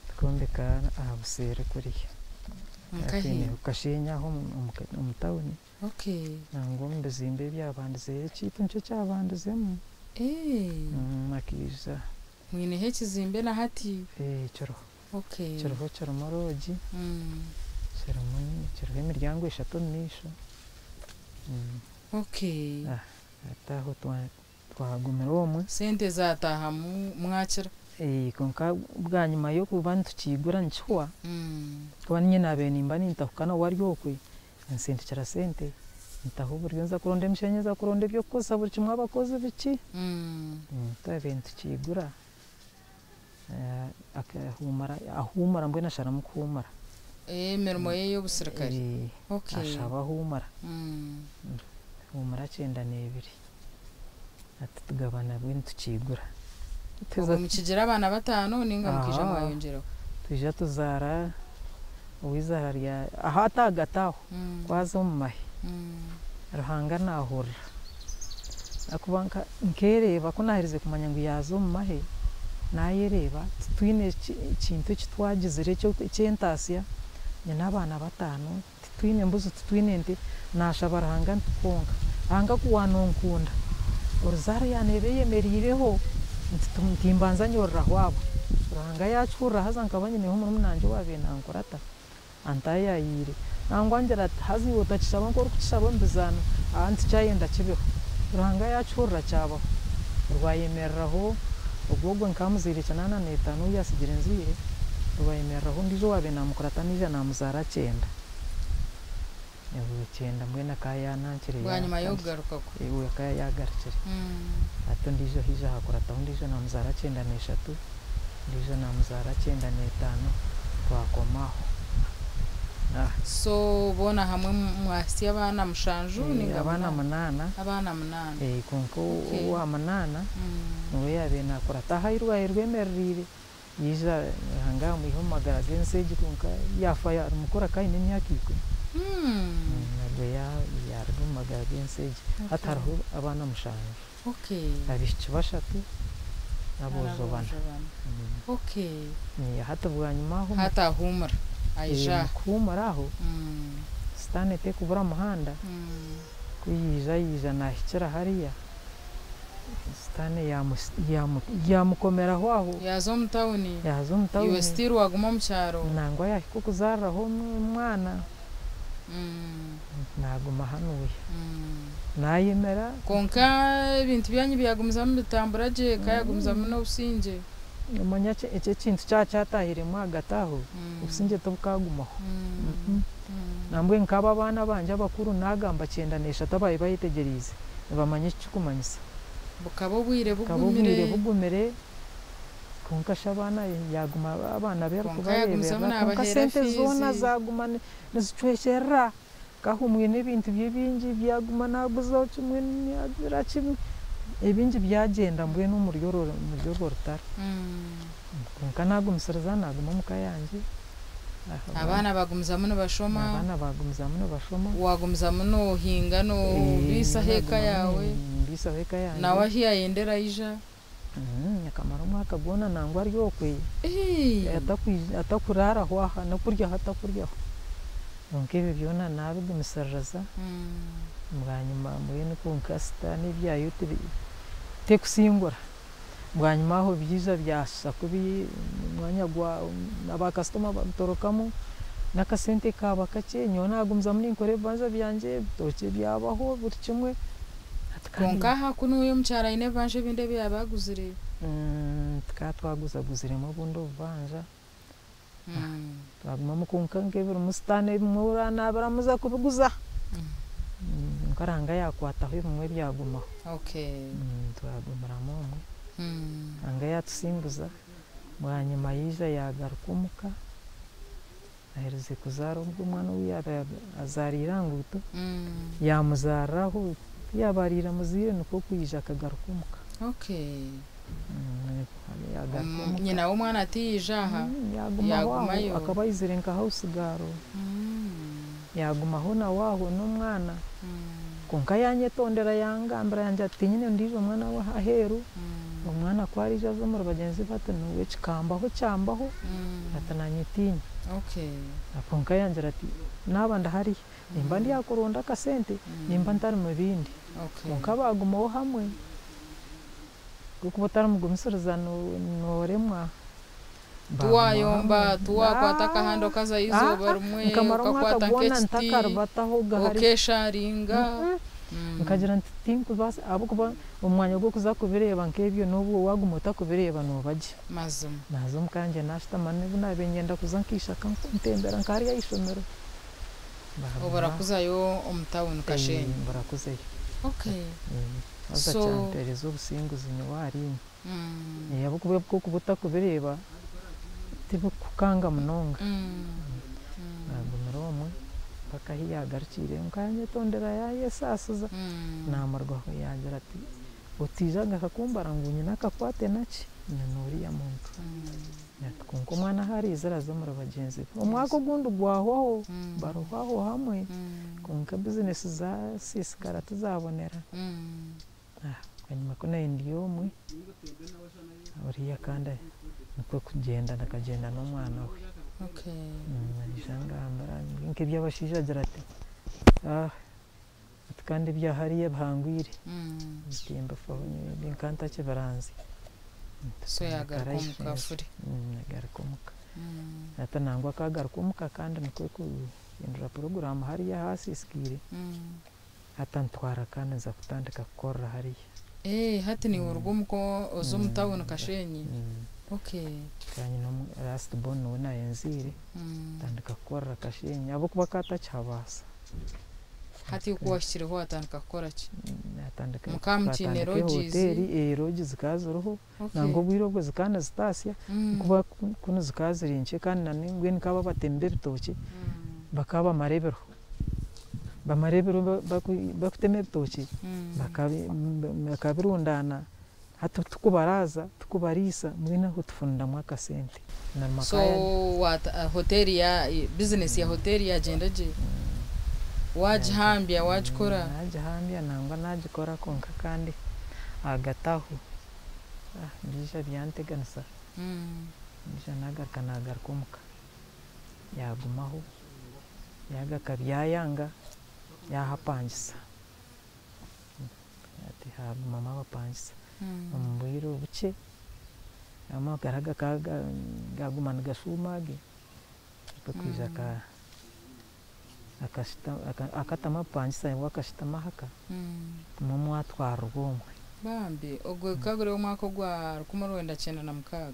tukombeka aha buseeri kuriya. Nkahi? Kashenyi aho omu tawuni. Nangwa omu bizimbe ebyabandizeyo ekyaitu nikyo kyabandizemu. Akaija. Mwineho ekizimbe na hati? Kiriho. Kiriho kirimu lodge, kirimu kiriho emiryango eshatu omu maisho. Hati aho twagumire omwe. Sente zaataahamu mwakira? Kwonka bwanyima y'okuba nitukigura nikihwa, kuba niinye naabaire nimba nintahuka nawe ari okwe, ansindikira sente, ntaho oburyo nza kuronda emishenyi, nza kuronda ebyokukozesa buri kimwe abakozi biki. Twabaire nitukigura, akahuumura ahuumura mbwenu asharamu kuhuumura. Emirimo ye y'obusirikare? Ashaba ahuumura. Ahuumura 92. Hati tugabana mbwenu tukigura. Obwo mukigira abaana bataano ninga mukaija mwayongyeraho? Twija tuzaara ow'izaara rya aho ahagati aho kwaza omu mahe, Ruhanga naahurira. Ahakuba nkeereeba ku naaherize kumanya ngu yaaza omu mahe, naayereeba titwine kintu eki twagizire eky'entaasya, nyine abaana bataano, titwine mbuzi, titwine nte, naashaba Ruhanga nti kwonka, Ruhanga ku waanonkunda, oruzaaro yaaneeba eyemeriireho. Nti timbanza nyororeraho abo. Ruhanga yaakihurira haza nkaba nyineho murumuna wangye owaabaire nankurata antaayayiire. Nangwa angira ati haza iwe otakishaba nk'orikukishaba omu bizaano, aa nti kyayenda kibeho. Ruhanga yaakihurira kyabaho. Rwayemereraho ogwo ogwo nkaba muzaire kinaana n'etaano ou yaatsigire nzaire, rwayemereraho ondiijo owaabaire naamukurata naija naamuzaara kyenda. Kyenda mbwenu akaba yaanankire Bwanyima y'okugaruka kwe. We akaba yaagarukire. Hati ondiijo haija hakurataho ondiijo naamuzaara 93, ondiijo naamuzaara 95, twakoma aho. So boona hamwe mwahitsya abaana 7 ninga Abaana munaana? 8. Abaana 8. Kwonka owa munaana niwe yaabaire naakurata ahu ahi rwemerereire, yaija Ruhanga yaamwiha omu magara g'ensi egi kwonka yaafa ari mukuru akaba aine emyaka 10. Nabwo yaaruga omu magara g'ensi egi. Hati hariho abaana 7. Abaishiki 3 n'aboojo 4. Hati bwanyima aho Hati ahuumura aija aha. Kuhuumura aho, sitaane tekubura muhanda, ku yaija yaija naahikira hariya, sitaane yaamukomeraho aho. Yaaza omu tawuni. Yaaza omu tawuni. Iwe still waguma omu kyaro. Nangwa yaahika okuzaariraho omwana, naaguma hanuya. Naayemera. Kwonka ebintu byanyu byagumizamu bitambura gye, eka yagumizamu n'obusingye. Omanya eki ekintu kyaba kyatahiremu ahagati aho, obusingye tibukagumaho. Nambwenu nk'abo abaana bangye abakuru nagamba 93 abaabaire bayetegyereize nibamanya eki kirikumanyisa. Bukaba obwire Bukaba obwire bugumire. Bugumire, kwonka shi abaana yaguma abaana be Kwonka yagumizamu arikubareeberera, kwonka naabaheera sente zoona fiizi. Zaguma nizicwekyerera. Kahumwine ebintu bye bingi byaguma naaguzaho kimwe naagira kimwe, ebingi byagyenda mbwenu omuri orwo rutaro. Kwonka naagumisiriza naaguma omuka yangye. Abaana bagumizamu nibashoma. Abaana bagumizamu nibashoma. Wagumizamu noohinga noobiisaho eka yaawe. Mbiisaho eka yangye. Nawe ahu yayendera aija. Akamara omwaka gwona nangwa ari okwe, atakuraaraho aha n'okuryaho atakuryaho. Kwonka ebyo byona naabigumisiririza, bwanyima mbwenu kwonka sitaane ebyayo tekusingura. Bwanyima aho byaija byashusha kubi, omwanya gwa abakasitoma babitorokamu, n'akasente kaaba kakye, nyowe naagumizamu ninkora ebibanja byangye, ebitookye byabaho buri kimwe. Hati kandi Kwonka aha kunuya omu kyaro aine ebibanja ebindi ebi yaaba aguzire. Tukaba twaguzaguziremu obundi obubanja, twagumamu kwonka nk'ebirimu sitaane ebimwe oranaabiramuza kubiguza. Kwonka Ruhanga yaakwataho ebimwe byagumaho. Twagumiramu omwe. Ruhanga yaatusinguza, bwanyima yaija yaagaruka omuka, aherize kuzaara ogwo omwana ou yaabaire azaariire aha nguuto, yaamuzaariraho, ku yaaba amuzaire nikwo kwija akagaruka omuka. Yaagaruka omuka. Nyina w'omwana tiyaija aha. Yaagumaho aho, Yaagumayo. akaba aizire nka house girl. Yaagumaho nawe aho n'omwana. Kwonka yanyetondera yangambira yangira ati tinyine ondiijo mwana aheeru, omwana ku ariija aze omuri bagyenzi be ati niwe kikambaho kyambaho, ati naanye tiinya. Kwonka yangira ati naaba ndi hariya, nimba ndi aha kuronda akasente, nimba ntari mu bindi. Kwonka baagumaho hamwe, ahabw'okuba otarimugumisiriza nooremwa. Tiwayomba, Baagumaho hamwe. Tiwakwata akahanda okazayo izooba rimwe Nkamara omwaka okakwata gwona nk'ekiti ntakarubataho gahari. Okesharinga. Nkagira nti tinkubaasa ahabw'okuba omu mwanya gw'okuza kubireeba nk'ebyo n'obwo waaguma otakubireeba nooba gye. Mazima. Naaza omuka yangye naashutama n'obu naabiire niinyenda kuza nka ishaka ntembera nka hariya ah'ishomero. Obura kuzayo omu tawuni Kashenyi. Mbura kuzayo. Haza kyampeereza obusinguzi nyowe ahariinye. Ahabw'okuba ahabw'okuba otakubireeba tibikukanga munonga. Naagumira omwe mpaka ahi yaagarukiire nkanyetondera yaayesaasiza. Naamurugaho yaagira ati otiija akakumbara ngu nyine akakwate naki n'oriya muntu. Ati kwonka omwana ahu ariizire aze omuri bagyenzi be. Omwaka ogundi gwahwaho baruho aho hamwe kwonka bizinesi zaasiisikara tizaabonera. Bwanyima ku naabiire ndi omwe, oriya kandi nikwo kugyenda akagyenda n'omwana we. Naija angambira nk'eby'abashaija agira ati ati kandi ebya hariya bihangwire, timbifaho nyowe nka ntakibiranzya. So yagaruka Tutandika omuka life furi. Yagaruka omuka. Hati nangwa akagaruka omuka kandi nikwo kuhindura puroguraamu hariya ahasiisikiire. Hati antwara kandi nza kutandika kukorera hariya. Eh, hati niiwe oruga omuka oza omu tawuni Kashenyi? Okay. Nkaba nyine last born niwe naayenziire, ntandika kukorera Kashenyi ahabw'okuba akaba atakihabaasa. Hati ku waahikireho waatandika kukora ki? Natandika Mukaba mutiine twatandika lodges? ehoteeri, lodge zikaba ziriho, nangwa obwire obwo zikaba nizitaasya kuba kunu zikaba ziri nkye kandi na mbwenu nk'abo abatemi b'ebitookye bakaba bamara ebiro, bamara ebiro bakutema ebitookye bakabirundaana hati tikubaraaza, tikubariisa mbwenu aho tufuniramu akasente. So hoteeri ya bizinesi ya hoteeri yagyenda gye? Waagihambya waagikora? Naagihambya nangwa naagikora kwonka kandi ahagati aho biija byanteganisa, naija nagaruka nagaruka omuka, yaagumaho, yaagaruka byayanga, yaahapangisa, hati haagumamu abapangisa. Omu bwire bukye amagara gakaba gaaguma nigashuuma ge, nikwo kwija akatamu abapangisa we akashutama ahaka, nimwo mwatwarirwa omwe. Bambi ogwo gukaba guri omwaka ogwa 1996?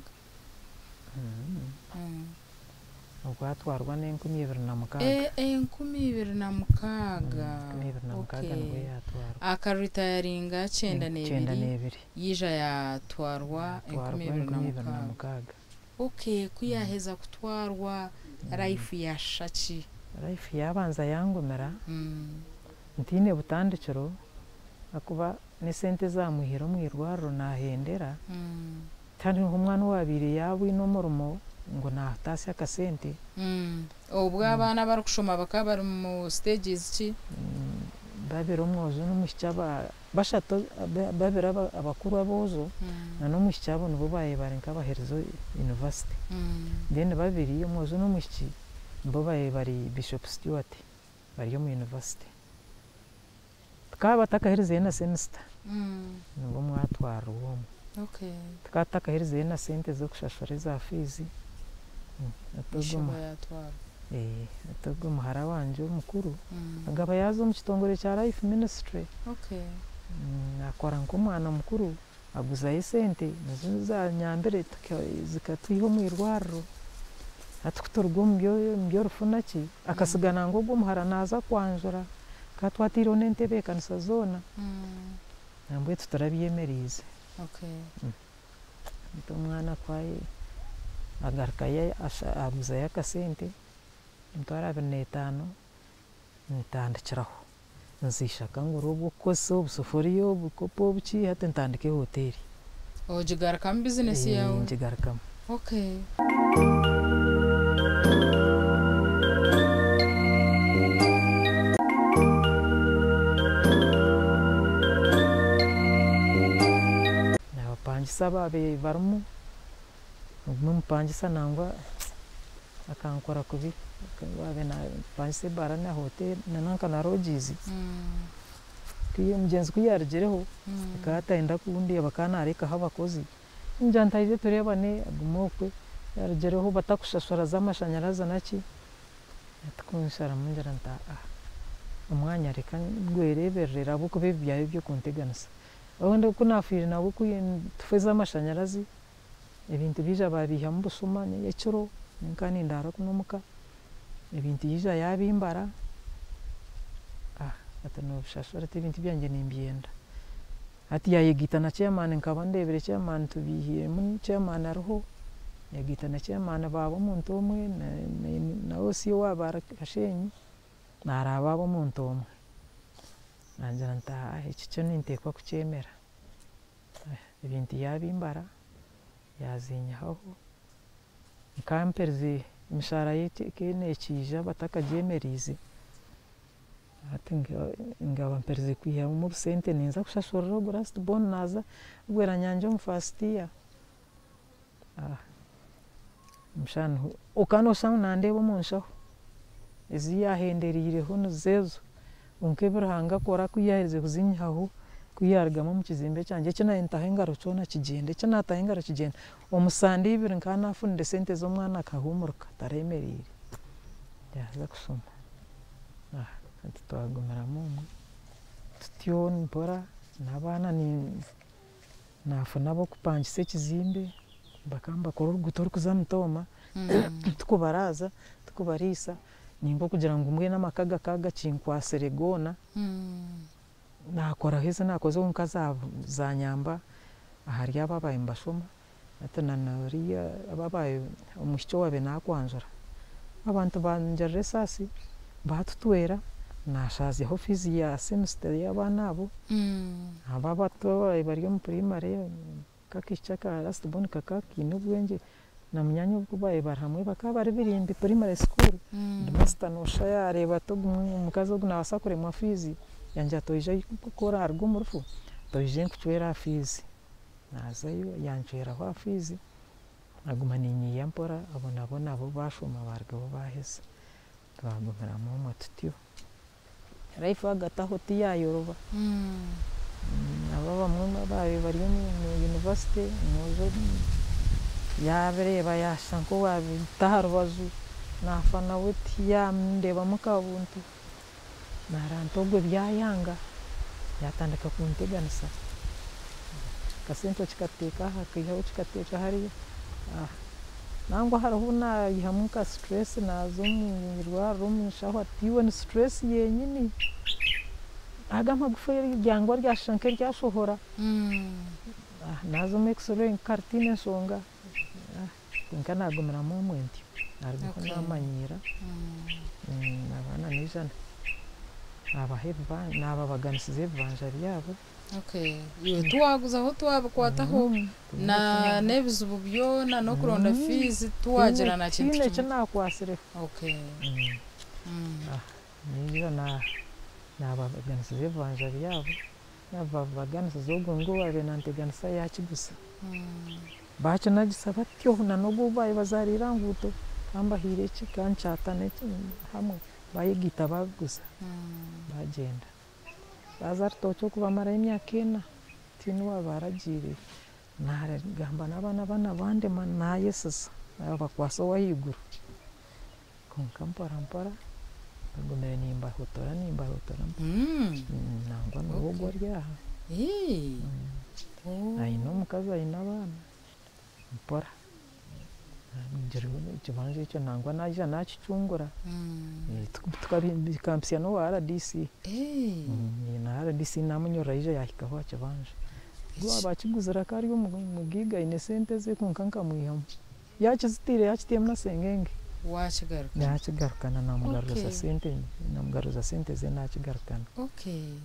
Ogwatwarwa n'enkumu ibiri na mukaaga. 2006. 2006 nibwo yaatwarwa. Akaritayaringa kyenda kyenda n'ebiri, n'ebiri. Yaija yatwarwa Yatwarwa enkumi ibiri na enkumi ibiri na mukaaga. mukaaga. Okay, ku yaaheza kutwarwa, life yashusha ki? Life yaabanza yangumira, ntiine butandikiro ahakuba n'esente ezamwihire omu irwariro naahendera, tihariho omwana owaabiire yaabwine omurimo ngu naataasya akasente. Obwo abaana abarikushoma bakaba bari mu stages ki? Babiri omwojo n'omwishiki bashatu, babiri abakuru aboojo na n'omwishiki abo nibo baabaire bari nk'abaherize university. Then babiri omwojo n'omwishiki nibo baabaire bari Bishop Stuart bari omu university. Tukaba batakaherizeyo na semester nibwo mwatwarirwa omwe. Tukaba tutakaherizeyo na sente z'okushashura eza fees. Hati ogwo Isheba yatwarwa. Hati ogwo muhara wangye omukuru akaba yaaza omu kitongore kya Life Ministry. Akora nk'omwana mukuru aguzayo esente nizo zanyambire zikatwiha omu irwariro. Hati kuturuga omu by'orufu naki akasiga nangwa ogwo omuhara naaza kwanjura tukaba twateireho n'entebeekanisa zoona, nambwenu tutarabyemereize. Hati omwana ku agarukayo aguzayo akasente 250,000 ntandikiraho. Nza ishaka ngura obw'okukozesa obusefuriya, obukopo obuki hati ntandika ehoteeri. Ogigarukamu bizinesi yaawe? Ngigarukamu. Abapangisa abaabaire barimu, ogumwe omupangisa nangwa akankora kubi, owaabaire naapangisa ebaara na hoteeri nanka na lodges, mugyenzi ku yaarugireho akaba atayenda kundeeba akaba naarekaho abakozi, ningira nti aije tureebane agume okwe, yaarugireho batakushashura z'amashanyarazi naki, hati kunsharamu ngira nti omwanya reka ngwereeberere ahabw'okuba ebi byaba eby'okunteganisa. Obundi ku naafiire nabwo tufe ez'amashanyarazi, ebintu biija baabiihamu bushuma ekiro, nka nindaara kunu omuka, ebintu yaija yaabimbara, hati noobishashura ati ebintu byangye nimbyenda. Hati yaayegaita na chairman nkaba ndeebire chairman tubiihiiremu chairman ariho, yaagaita na chairman baaba omuntu omwe na OC owaaba ari Kashenyi naaraaba aba omuntu omwe. Naagira nti eki kyo ninteekwa kukyemera. Ebintu yaabimbara, yaazinyihaho, nka mperize emishahara ye ekaba nekiija batakagyemereize, hati nkaba mperize kwihamu obusente ninza kushashurira ogu last born naaza Rweranyangi omu first year. Omushana niho okaba nooshusha ngu nandeeba omu nshaho, ezi yaahenderiireho nizo ezo, kwonka ebi Ruhanga akora ku yaaherize kuzinyihaho. Ku yaarugamu omu kizimbe kyangye, eki naabaire ntaho engaro kyona kigyenda, eki naataho engaro kigyenda. Omu sande ibiri nkaba naafunire esente z'omwana akahuumurika tareemereire, yaaza kushoma. Hati twagumiramu omwo tutyo mpora n'abaana naafuna ab'okupangisa ekizimbe, bakaba nibakora oruguuto orurikuza Mitooma, tikubaraaza, tikubariisa, ninkokugira ngu mbwenu amaka gakaba gakinkwatsire goona, naakoraho ezi naakozeho nka zanyamba ahari abo abaabaire nibashoma, hati na noriya omwishiki owaabaire naakwanjura, abantu bangirira esaasi baatutwera, naashaazyaho fees ya semester y'abaana abo, abo abato abaabaire bari omu primary, nk'akaishiki aka last born kakaba kiine obwengye na munyaanya ku baabaire bari hamwe bakaba bari birimbi primary school, headmaster nooshusha yaareeba ati ogu omukazi ogu naabaasa kuremwa fees, yangira ati oije ku oraaruga omu rufu, oije nkucwere aha fees. Naazayo yancweraho aha fees, naguma ninyiiya mpora abo nabo nabo baashoma baarugaho baaheza, twagumiramu omwo tutyo. Life ahagati aho tiyaayoroba. Abo abamwe abaabaire bari omu university, omwojo yaabireeba yaashusha nk'owaabita aha rubaju, naafa nawe tiyandeebamu kabuntu, naaranta ogwe byayanga, yaatandika kunteganisa. Akasente okikateeka aha okaihaho okikateeka hariya, nangwa hariho obu naayihamu nka stress naaza omu irwariro omushaho ati iwe ni stress yenyini, aga amagufa ryangwa ryashusha nk'eryashohora, naaza omu x-ray nka ritiine nshonga, kwonka naagumiramu omwe ntyo, naarugaho naamanyiira, abaana naija naabaha ebibanja naababaganisiza ebibanja byabo. Okay. Iwe tiwaaguzaho tiwaabikwataho na n'ebizibu byona n'okuronda fees tiwaagira na kintu Tihaine eki kimwe. naakwatsireho. Okay. Naija naababaganisiza ebibanja byabo, naababaganisiza ogwo ngu owaabaire nanteganisa yaakiguza. Baakinagisa batyo na n'ogu ou baabaire bazaariire aha nguuto kambahaire eki kankyatana eki hamwe, baayegaita baabiguza baagyenda. Baaza Rutookye okwo bamarayo emyaka ena, tihaine owaabaaragiire. Naagamba n'abaana bana bandema naayesiza, naabakwasa ow'ahaiguru. Kwonka mpora mpora nagumire nimbahotora nimbahotora nangwa niwe ogwo ari aha. Aine omukazi aine abaana, mpora. Ekibanja ekyo nangwa naija naakicungura, bikampitsya n'owa RDC. Na RDC naamunyorora yaija yaahikaho aha kibanja. Waaba akiguzire akaba ari omugaiga aine sente ze kwonka nkamwihamu. Yaakizitiire yaakitairemu na sengenge. Waakigarukana? Naakigarukana naamugaruza sente, naamugaruza sente ze naakigarukana. Okay.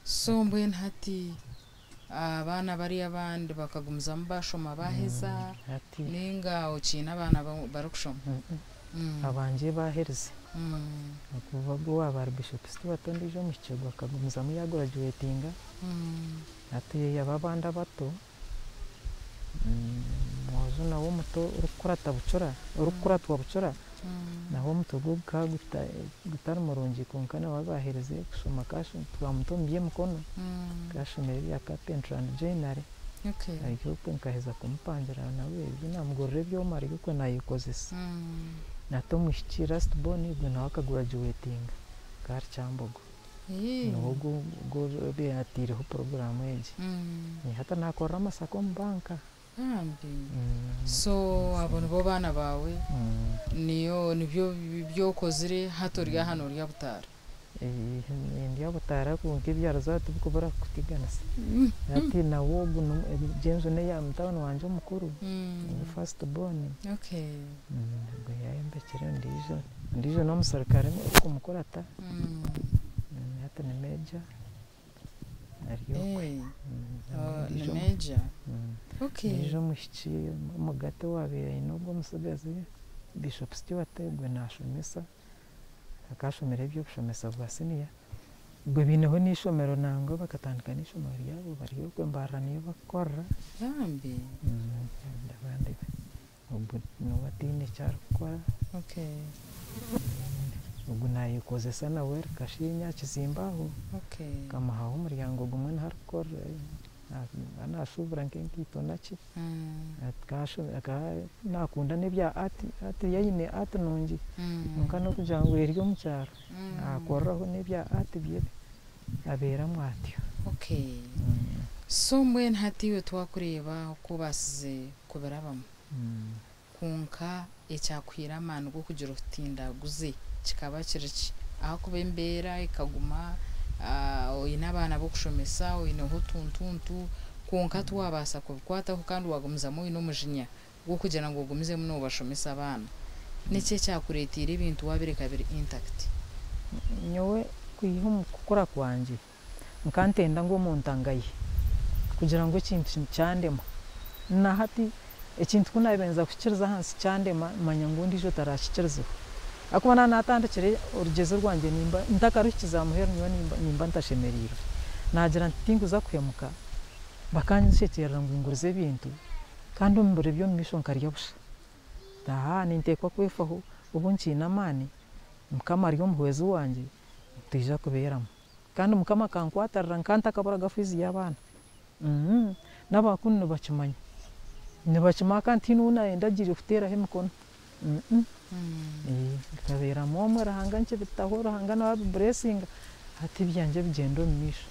So mbwenu hati abaana bariya abandi bakagumizamu baashoma baaheza ninga okiine abaana barikushoma? Abangye baaherize. Ahakuba ogwo owaaba ari Bishop Stuart ondiijo omwishiki ogwo akagumizamu yaagurajuwetinga. Hati abo abandi abato, omwojo nawe omuto orikukurata Bucura, orikukuratwa Bucura, nawe omutwe gwe gukaba gutari murungi kwonka nawe abaaherize kushoma twamuta omu by'emikono, akaba ashomire ebya carpentry and joinery, ari okwe nkaheza kumupangira nawe ebye naamugurira ebyoma ari okwe naayekozesa. Hati omwishiki last born ogwe nawe akagurajuwetinga akaba ari Kyambogo. Niwe ogwo ogu yaataireho puroguraamu egi. Hati naakorera Masaka omu banka. Bambi. So abo nibo baana baawe, niyo nibyo byokozire hati ori aha noorya butaara. Nindya butaara kwonka ebyaro zaaba tibikubura kukuteganisa. Hati nawe ogu egyo enju n'eya mutabani wangye omukuru, niwe first born. Ogwo yaayombekire ondiijo, ondiijo n'omusirikare orikumukurata, hati ni major ari okwe. Ni major? Ondiijo omwishiki omugati owaabaire aine ogwo omutsigazi Bishop Stuart ogwe naashomesa, akaba ashomire eby'obushomesa bwa siniya. Obwe baineho n'eishomero nangwa bakatandika n'eishomero ryabo bari okwe Mbarara niyo barikukorera. Bambi. Abandi ogwe niwe ataine eki arikukora. Ogu naayekozesa nawe ari Kashenyi aha kizimbe aho. Nkamuhaho omuryango gumwe niho arikukorera naaba naashuubura nk'enkaito naki. Akaba naakunda n'ebya art, art ye aine art nungi kwonka n'okugira ngu eri omu kyaro naakoreraho n'ebya art bye abeeramu atyo. Okay. So mbwenu hati iwe twakureeba oku obaasize kubirabamu, kwonka ekyakuhaire amaani g'okugira oti ndaguze kikaba kiri ki? Ahakuba embeera ekaguma, oine abaana b'okushomesa, oineho otuntuntu, kwonka tiwabaasa kubikwataho kandi wagumizamu oine omujinya gw'okugira ngu ogumizemu noobashomesa abaana. Niki ekyakureeteire ebintu waabireka biri intact? Nyowe kwiha omu kukura kwangye nkantenda ngu omuntu angaye kugira ngu ekintu kyandema. Na hati ekintu ku naabiire ninza kukiriza ahansi kyandema manya ngu ondiijo taraakikirizeho. Ahakuba naaba naatandikire orugyezo rwangye nimba ntakaruhikize aha muheru nyowe nimba ntashemereirwe. Naagira nti tinkuza kuhemuka bakanshekyerera ngu ngurize ebintu kandi omu biro by'omu maisho nkarya busha. Nti ahaa ninteekwa kwefaho obu nkiine amaani, Mukama ari omuhwezi wangye, nitwija kubeeramu. Kandi Mukama akankwatarira nkantakaburaga fiizi y'abaana. N'abakunu nibakimanya. Nibakimanya kandi tihaine ou naayendagiire kuteeraho emikono. Nkabeeramu omwe Ruhanga nkibitaho Ruhanga nawe abibureesinga hati ebyangye bigyenda omu maisho.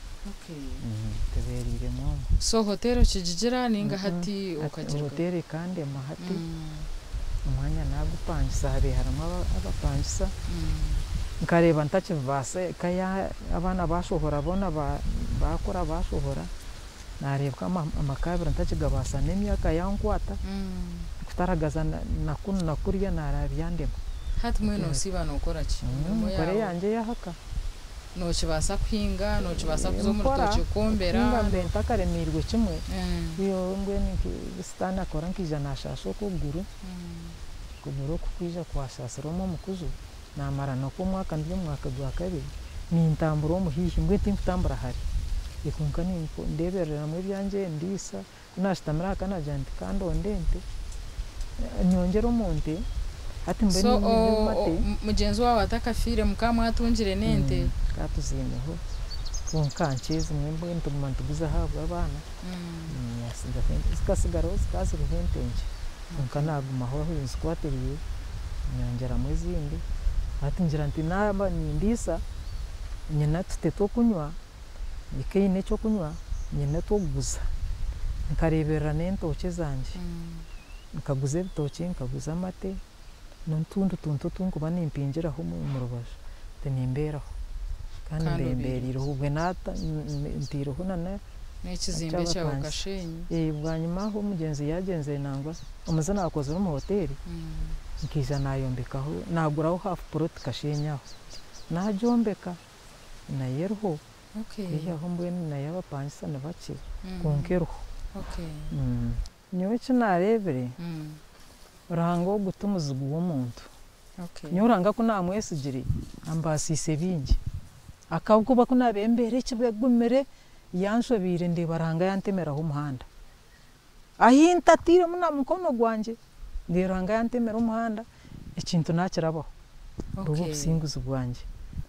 Tubeereiremu omwe. So hoteeri okigigira nainga hati okagireka? Hoteeri ekandema hati omwanya naagupangisa habaire harimu abapangisa. Nkareeba ntakibibaasa eka abaana baashohora boona baakura baashohora, naareebeka amaka abiri ntakigabaasa n'emyaka yankwata, kutaragaza na kunu na kuriya naareeba byandema. Hati mbwenu noosiiba nookora ki? Emirimo Nkora yaawe? Eyangye ey'ahaka. Nokibaasa kuhinga, nokibaasa kuza omu Nkora, rutookye kwombera? Kuhinga mbe ntakaremeirwe kimwe, mbwenu ebi sitaane akora nkaija naashaasha oku okuguru, okuguru oku kwija kwashaasira omu omukuju, naamara nakwo omwaka ndi omu mwaka gwa kabiri, nintambura omu haihi mbwenu tinkutambura hare, kwonka nindeebereramu ebyangye ndiisa, ku naashutamire aha ka naagira nti kandonde ente, nyongyere omu nte, hati mbwenu So nyine amate. mugyenzi waawe atakafiire mukaba mwatungire n'ente? Tukaba tuziineho kwonka nkye zimwe mbwenu tuguma nituguzaho ahabw'abaana, zikasigaraho zikaba ziriho ente nkye kwonka naagumaho aho nzikwatiriire nyongyeramu ezindi hati ngira nti naaba nindiisa nyine otute tw'okunywa, eka eine ekyokunywa, nyine otw'okuguza. Nkareeberera n'entookye zangye, nkaguza ebitookye, nkaguza amate n'otundi tuntu otu nkuba nimpingiraho omu rubaju nti nimbeeraho kandi Kandi mbembereireho obwe ntaireho na N'ekizimbe kyawe eky'abapangisa. Kashenyi? Bwanyima aho omugyenzi yaagyenzire nangwa omuze naakozire omu hoteeri, nkaija naayombekaho naaguraho half plot Kashenyi aho naagyombeka nayo eriho kwihaho mbwenu nayo abapangisa ni bakye kwonka eriho. Nyowe eki naareebire, Ruhanga ogu ti muzigu w'omuntu. Nyowe Ruhanga ku naamwesigire ambaasiise bingi. Ahabw'okuba ku naabaire embeera egumire yanshobeire ndeeba Ruhanga yantemeraho omuhanda. Ahi ntatairemu na mukono gwangye, ndeeba Ruhanga yantemera omuhanda ekintu naakirabaho. Nibwo obusinguzi bwangye.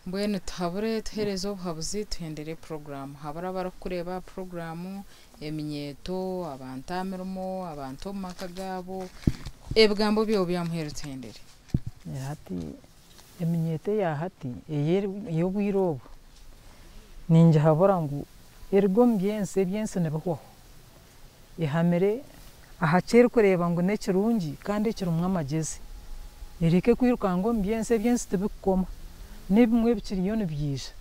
Mbwenu tuhabure tuheereze obuhabuzi tuhendere puroguraamu. Habura abarikukureeba aha puroguraamu, eminyeeto, abantu aha mirimo, abantu omu maka gaabo, ebigambo byawe by'aha muheru tuhendere. Hati eminyeeto eya hati ey'obwire obu, ningihabura ngu eruge omu by'ensi, eby'ensi nibihwaho. Ehamire aha ki erikureeba ngu n'ekirungi kandi ekirimu amagyezi. Ereke kwirukanga omu by'ensi, eby'ensi tibikukoma. N'ebimwe bikiriyo nibyija.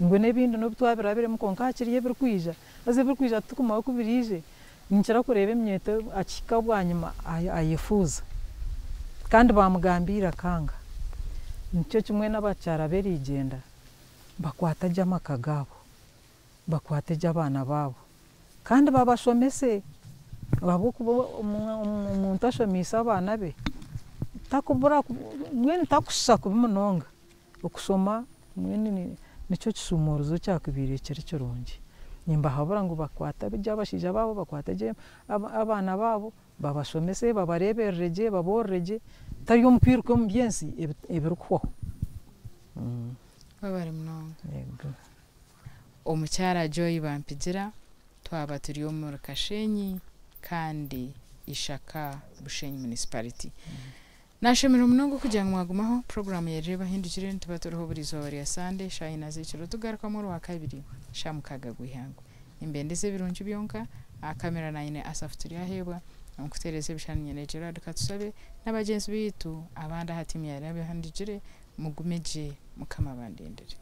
Ngu n'ebindi n'obu twabirabiremu kwonka hakiriyo ebirikwija, haza ebirikwija titukumanya oku biriije. Ninkira kureeba eminyeeto akihika bwanyima ayefuuza kandi baamugambiire akanga. Nikyo kimwe n'abakyara b'eriigyenda, bakwate gye amaka gaabo, bakwate gye abaana baabo kandi babashomese ahabw'okuba omuntu ashomiise abaana be takubura mbwenu takushusha kubi munonga. Okushoma mbwenu nikyo kishumuurizo ekyakubaire kiri kirungi. Nimbahabura ngu bakwate gye abashaija baabo, bakwate gye abaana baabo, babashomese, babareeberere gye, baboorore gye, tari omu kwiruka omu by'ensi ebirikuhwaho. Webare munonga. Yego. Omukyara Joy Bampigira twaba turi omuri Kashenyi kandi Ishaka Bushenyi Municipality. Nashemererwa munonga okugira ngu mwagumaho puroguraamu ya Reeba Ohindukire nituba turiho buri izooba rya Sande shaaha ina z'ekiro tugarukamu Orwakabiri shaaha mukaaga gw'eihangwe. Nimbendeza ebirungi byonka, aha kamera nanyine Asaph Turyaheebwa, omu kutereeza ebishushani nyine Gerald Katusabe na bagyenzi baitu abandi aha tiimu ya Reeba Ohindukire mugume gye Mukama abandindire.